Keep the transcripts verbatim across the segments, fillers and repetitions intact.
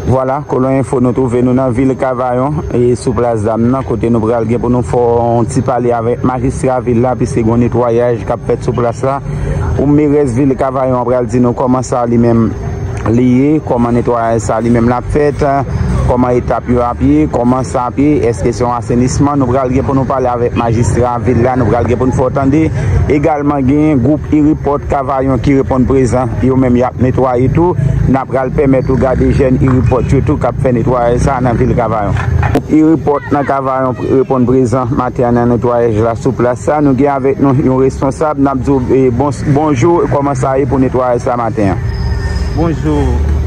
Vwala, Kolon Enfo, nou twouve nou nan vil Kavayon, e sou plas Dam nan, kote nou pral gen pou nou fè yon ti pale avèk majistra vil la, piske gen yon netwayaj k ap fèt sou plas la. Ou merès vil Kavayon an pral di nou kòman sa li menm li ye, kòman netwayaj sa li menm l ap fèt, kòman etap yo ap ye, kòman sa ap ye, èske se yon asenisman, nou pral gen pou nou pale avèk majistra vil la, nou pral gen pou nou fè w tande. Egalman, gen gwoup Iripòt Kavayon ki reponn prezan, yo menm y ap netwaye tou. N ap pral pèmèt ou gade jèn Iripòt yo tou k ap fè netwayaj sa a nan vil Kavayon. Gwoup Iripòt nan Kavayon reponn prezan maten an nan netwayaj la sou plas sa. Nou gen avèk nou yon responsab, n ap di w, eh, bon, bonjou, kòman sa ye pou netwayaj sa maten an? Bonjou,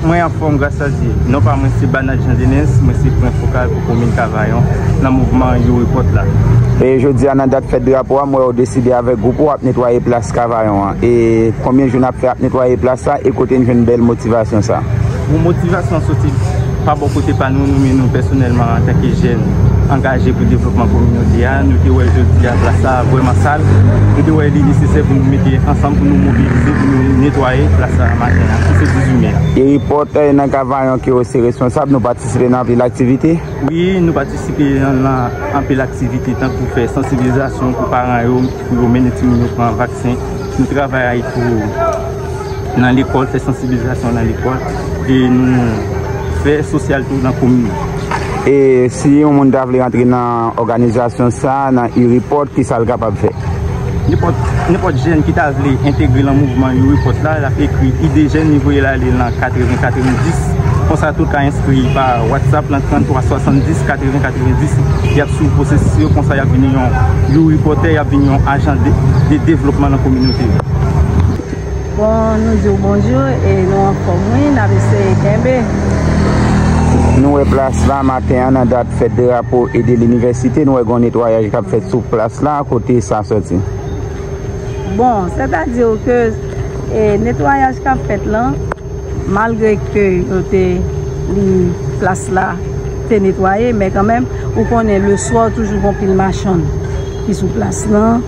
mwen anfòm gras a Dye. Non pa mwen se Banad Jean Denis, mwen se pwen fokal pou komin Kavayon nan mouvman Iripòt la. E jodi a nan dat fèt drapo a, m wè w deside avèk gwoup ou ap netwaye plas Kavayon an. E konbyen jou n ap fè ap netwaye plas sa e kote n jwenn bèl motivasyon sa? Bon, motivasyon an soti pa bò kote pa nou, nou, men nou pèsonèlman antanke jèn angaje pou devlopman kominote a. Nou te wè jodi a plas sa vrèman sal. Nou te wè li nesesè pou nou mete ansanm, pou nou mobilize, pou nou netwaye plas sa maten an, ki se dizuit me a. Iripòt, eh, nan Kavayon ke w se responsab, nou patisipe nan anpil aktivite? Wi, nou patisipe nan, nan anpil aktivite, tankou fè sansibilizasyon pou paran yo, pou yo mennen timoun yo pran vaksen. Nou travay pou, nan lekòl, fè sansibilizasyon nan lekòl. E nou fè sosyal tou nan komin. E si yon moun ta vle rantre nan òganizasyon sa, nan Iripòt, ki sa l kapab fè? Nenpòt, nenpòt jèn ki ta vle entegre nan mouvman Iripòt la, l ap ekri ide jèn, li voye l ale nan katreven katreven dis. Konsa tou ka enskri pa WhatsApp nan tranntwa swasanndis katreven katreven dis. Y ap swiv pwosesis yo, konsa y ap vin yon, yon ripòtè, y ap vin yon ajan de, de devlopman nan kominote yo. Bon, nou di w bonjou e nou anfòm wi, n ap eseye kenbe. Nou wè plas la maten an nan dat fèt drapo e de linivèsite, nou wè gen yon netwayaj k ap fèt sou plas la, kote sa sòti? Bon, sètadi ke, e, netwayaj k ap fèt lan, malgre ke yo te, li, plas la te netwaye, men kanmenm, ou konnen leswa toujou gen pil machann ki sou plas lan,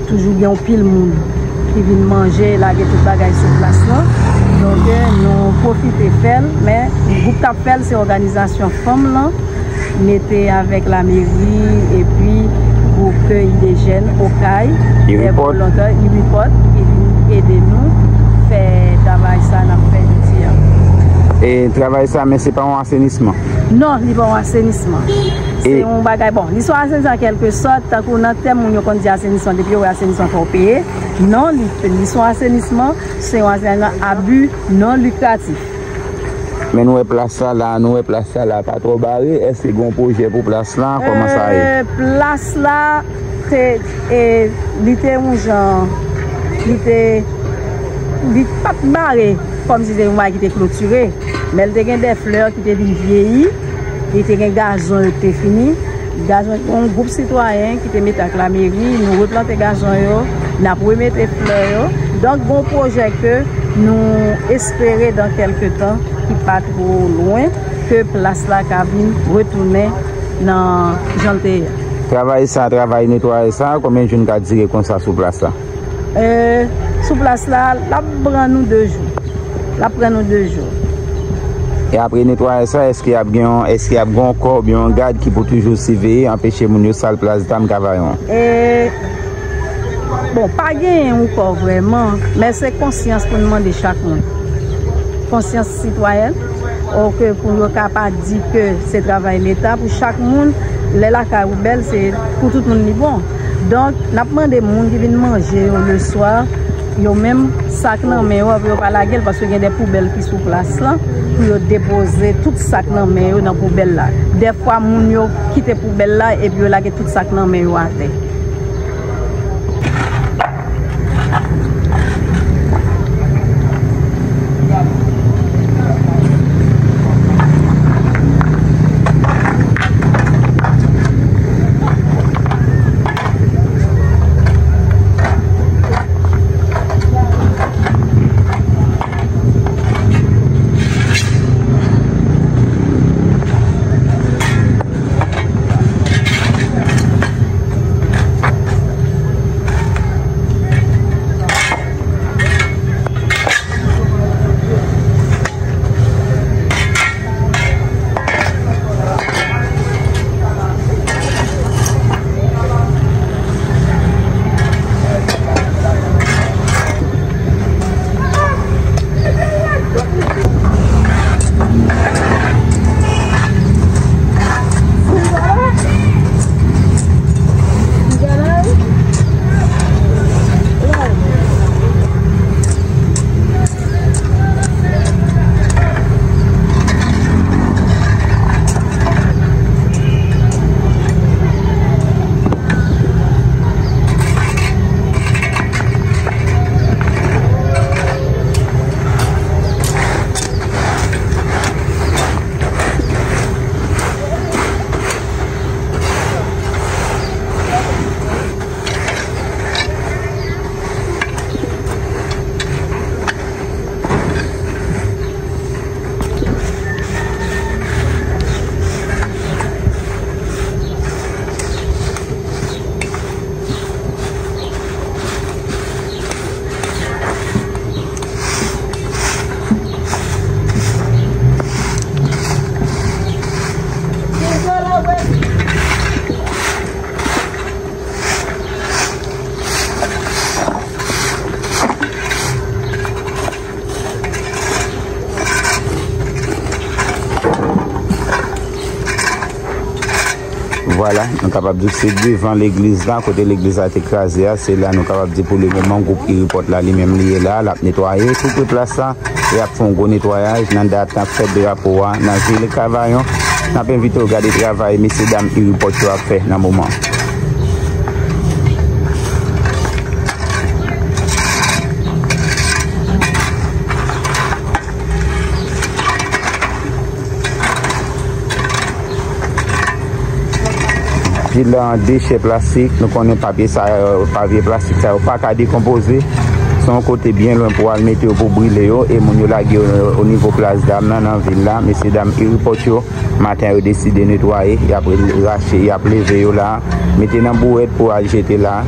toujou gen yon pil moun ki vin manje, lage tout bagay sou plas lan. Donk, e, nou pwofite fè l, men gwoup k ap fè l se òganizasyon fanm lan, mete avèk lameri epi gwoup Ide Jèn Okay, Iripòt, volontè Iripòt ki vin ede nou fè travay sa n ap fè jodi a. E travay sa, men se pa yon asenisman? Non, li pa yon asenisman. Se yon bagay, bon, li se yon asenisman an kèlke sòt, tankou nan tèm moun yo konn di asenisman, depi yo wè asenisman fò w peye. Non, li, li se yon asenisman, se yon asenisman a bi non likratif. Men nou wè plas sa la, nou wè plas sa la pa twò bare. Èske gen yon pwojè pou plas la? Kòman sa ye? E, plas la, te, e, li te yon jan, li te, li pa t bare kòmsi se yon bagay ki te klotire, men li te gen de flè ki te vin vyeyi, li te gen gazon yo ki te fini. Gazon, yon gwoup sitwayen ki te mete ak lameri, nou replante gazon yo, n ap remete flè yo. Donk, gon pwojè ke nou espere dan kèlke tan, ki pa two lwen, ke plas la ka vin retounen nan jan l te ye a. Travay sa, travay netwayaj sa, konbyen jou n ka dire konsa sou plas la? E, sou plas la, l ap pran nou de jou. L ap pran nou de jou. E apre netwayaj sa, èske y ap gen yon, èske y ap gen yon kò oubyen yon gad ki pou toujou siveye, anpeche moun yo sal plas Dam Kavayon an? E, bon, pa genyen yon kò vrèman, men se konsyans pou n mande chak moun. Konsyans sitwayèn, oke, pou yo ka pa di ke se travay Leta, pou chak moun, lè lakay ou bèl, se pou tout moun li bon. Donk, n ap mande moun ki vin manje yo leswa, yo menm, sak nan men yo, pou yo pa lage l, paske gen de poubèl ki sou plas lan, pou yo depoze tout sak nan men yo nan poubèl la. Dèfwa, moun yo kite poubèl la, epi yo lage tout sak nan men yo atè. Vwala, nou kapab di se devan legliz la, kote legliz la te kraze a, se la nou kapab di pou le moman gwoup Iripòt la li menm li ye la, l ap netwaye tou pre plas la, e ap fè yon gwo netwayaj nan dat fèt drapo a nan vil Kavayon. N ap envite w gade travay mesye dam Iripòt yo ap fè nan moman. Anpil dechè plastik, nou konnen papye sa yo, papye plastik sa yo pa ka dekonpoze. Se yon kote byen lwen pou al mete yo pou brile yo, e moun yo lage yo o nivo plas dam nan, nan vil la. Mesye dam Iripòt yo, maten yo deside netwaye, y ap rache, y ap leve yo la, mete nan bouwèt pou al jete la.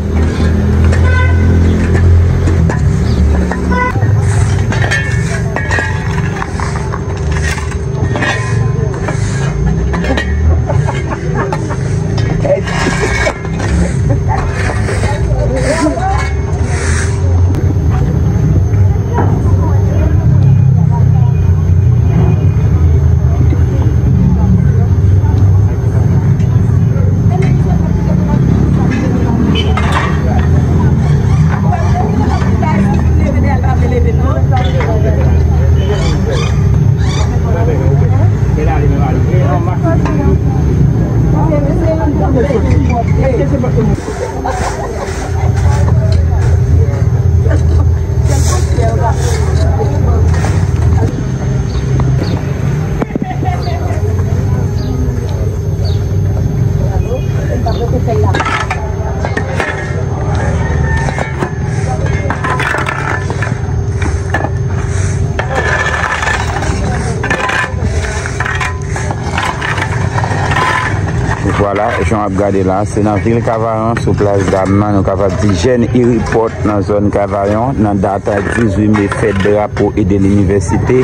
Vwala, jan w ap gade la, se nan vil Kavayon, sou plas dam nan, nou kapab di jèn Iripòt nan zòn Kavayon, nan dat dizuit me, fèt drapo e de linivèsite.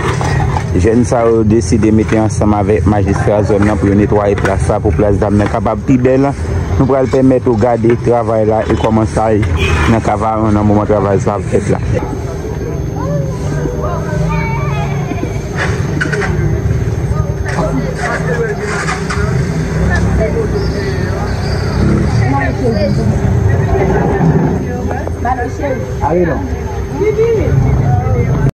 Jèn sa yo deside mete ansanm avèk majistra zòn nan pou yo netwaye plas sa, pou plas dam nan kapab pi bèl. Nou pral pèmèt ou gade travay la e kòman sa ye nan Kavayon nan moman travay sa ap fèt la. Ale non.